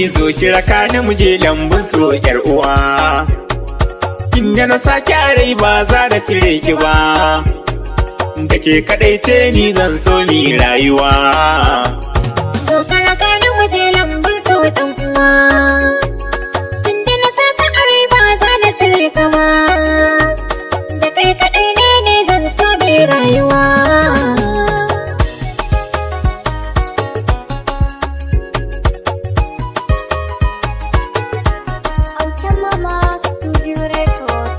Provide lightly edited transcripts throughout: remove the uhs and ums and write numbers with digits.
Izo kira ka ni muje lambun so yar uwa. Inda na sake rai ba za da kire ki ba. Da ke kadai ce ni zan so mi rayuwa. Zo ka raka ni muje lambun so ɗan uwa. Tunda na saka a rai ba za na cire ka ba. Da kai kaɗai ne zan so mai rayuwa. Autan Mama Studio Record.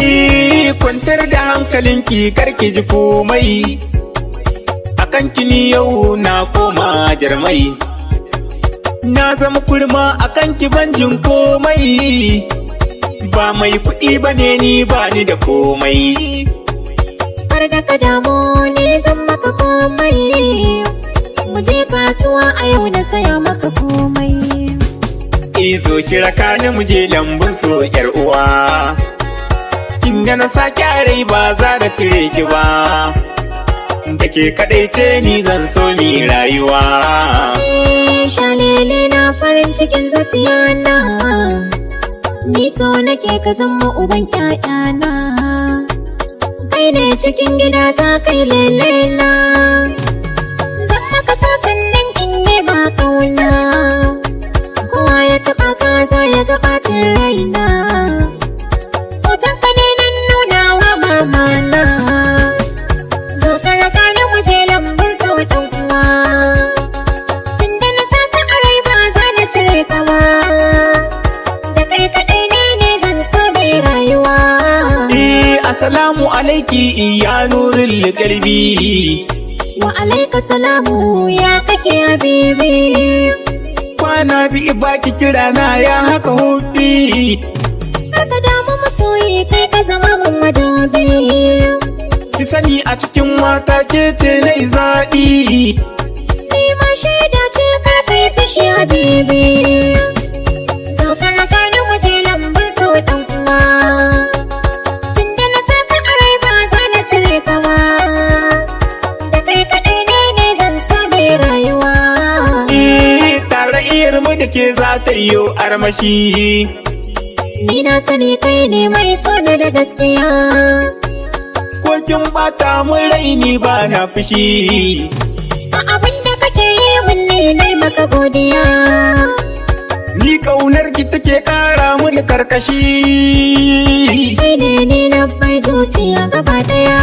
Eh, kwantar da hankalinki karki ji komai. Akan kini yau na koma jarmai. Na zama kurma akan ki ban jin komai. Ba mai kuɗi bane ni ba ni da komai. Kar da ka damu ne zan maka komai. Mu je kasuwa a yau na saya maka komai. Izo kira ka ni muje lambun so yar uwa. Inda na sake rai ba za da kire ki ba. Da ke kadai ce ni zan so mi rayuwa. Eh, Shalele na farin cikin zuciya na. Ni so nake ka zama uban ƴaƴana. Kai ne cikin gida za kai lele na. Zan maka so sannan in yi ma kauna. Kowa ya taɓa ka za ya ga ɓacin raina. Hoton ka ne nan nuna wa mama na. Zo ka raka ni mu je lambun so ɗan uwa. Tunda na saka a rai ba za na cire ka ba. Da kai kaɗai ne zan so mai rayuwa. Eh, assalamu alaiki ya nurul kalbi. Wa alaika salamu ya kake habibi. Kwana bi baki kira na ya haka hubbi. Kar ka damu masoyi kai ka zama mun madubi. Ki sani a cikin mata ke ce na zaɓi. Ni ma shaida ce kar ka yi fushi habibi. Zo ka raka ni mu je lambun so ɗan uwa. Tunda na saka a rai ba za na cire ka ba. Da kai kaɗai ne zan so mai rayuwa. Eh, tare iyar mu da ke za ta iyo armashi. Ni na sani kai ne mai so na da gaskiya. Ko kin bata mun raini ba na fushi. A abin da kake yi mun ne nai maka godiya. Ni kaunar ki take kara mun karkashi. Kai ne ni na bai zuciya gaba daya.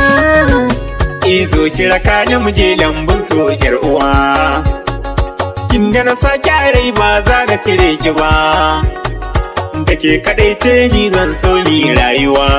Izo kira ka ni muje lambun so yar uwa. Kin da na sake rai ba za na kire ki ba. Da ke kadai ce ni zan so ni rayuwa.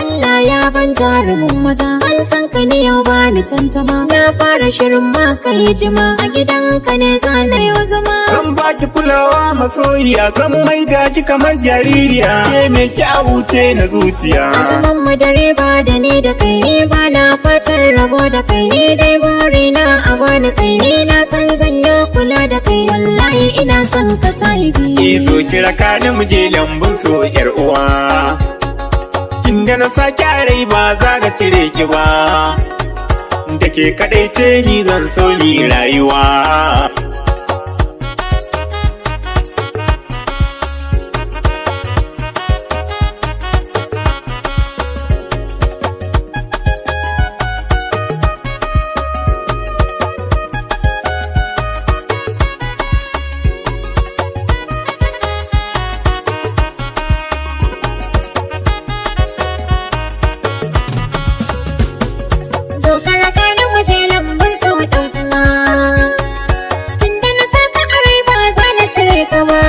Allah ya ban jarumin maza. Ban san ka ne yau ba ni tantama. Na fara shirin maka hidima. A gidanka ne za na yau zama. Zan baki kulawa masoyiya zan maida ki kamar jaririya. Ke mai kyawu ce na zuciya. A zaman mu dare ba da ni da kai ni ba na fatan rabo da kai ni dai burina a bani kai ni na san zan yi kula da kai wallahi ina son ka sahibi. Izo kira ka ni muje lambun so yar uwa. Kin da na sake rai ba za na kire ki ba. Da ke kadai ce ni zan so ni rayuwa. Zo ka raka ni mu je lambun so ɗan uwa. Tunda na saka a rai ba za na cire ka ba.